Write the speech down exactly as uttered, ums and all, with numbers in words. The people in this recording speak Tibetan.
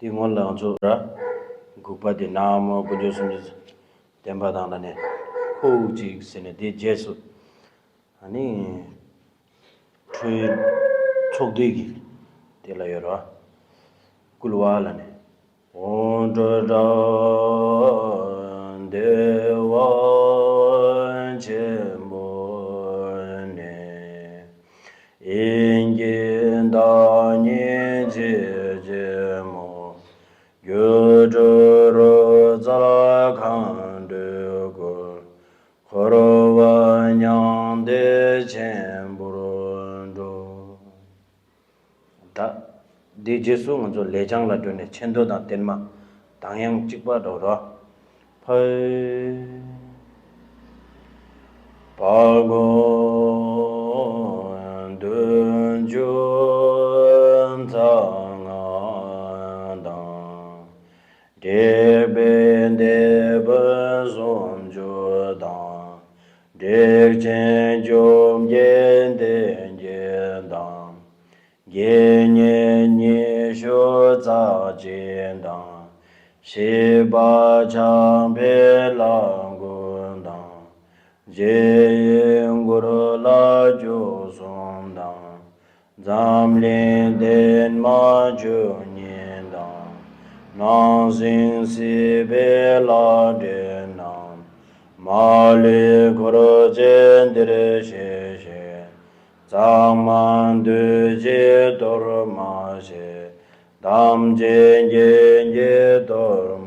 དེ་སྔོན་ལ་ང་ཚོ་ར་འགུགས་པ་དེ་ན་མོ་དཀོན་མཆོག་གསུམ་མཆོད་བརྟན་པ་དང་ལ་ནས་ཁོག་ཅིག་ཟེར་ནས་དེ་རྗེས་སུ་ཨ་ནི་ཁྲུས་ཚོགས་སྡུད་ཀྱི་དེ་ལ་ཡོད་ར་བསྐུལ་བ་ལ་ནས། ཨོཾ་ཀྲོ་ཀྲོ་བདེ་བ་ཆེན་པོ་ནས། དབྱིན་སྐད་བདག་ཉིད་ཆེ་ཆེན་མོ། སྒྱུ་འཕྲུལ་རོལ་རྩལ་མཁའ་འགྲོས་བསྐུལ། འཁོར་བ་མྱང་འདས་ཆེན་པོར་འགྲོ། ད་འདིའི་རྗེས་སུ་ང་ཚོ་ལས་བྱང་ལ་འགྲོ་ནས་ཆད་མདོ་དང་བརྟན་མ་དང་ཡང་གཅིག་པ་འགྲོ་རོགས། ཕར། ཕ་རྒོད་བདུན་ཅུ་རྩ་ལྔ་དང་། དྲེགས་པའི་ལྡེ་བུ་སུམ་ཅུ་དང་། དྲེགས་ཆེན་བཅོ་བརྒྱད་ལྡན་བརྒྱད་དང་། དགེ་བསྙེན་ཉི་ཤུ་རྩ་གཅིག་དང་། ཤེས་པ་ཆགས་པའི་ལྷ་དགུ་དང་། རྗེ་ཡི་མགུར་ལྷ་བཅུ་གསུམ་དང་། འཛམ་གླིང་བརྟན་མ་བཅུ་གཉིས་དང་། སྣང་སྲིད་སྲིད་པའི་ལྷ་འདྲེ་རྣམས། མ་ལུས་འཁོར་བཅས་འདིར་གཤེགས་ཤིག། གཙང་མ་འདུས་བྱས་གཏོར་མ་ཆེ། དམ་ཅན་རྒྱལ་བའི་གཏོར་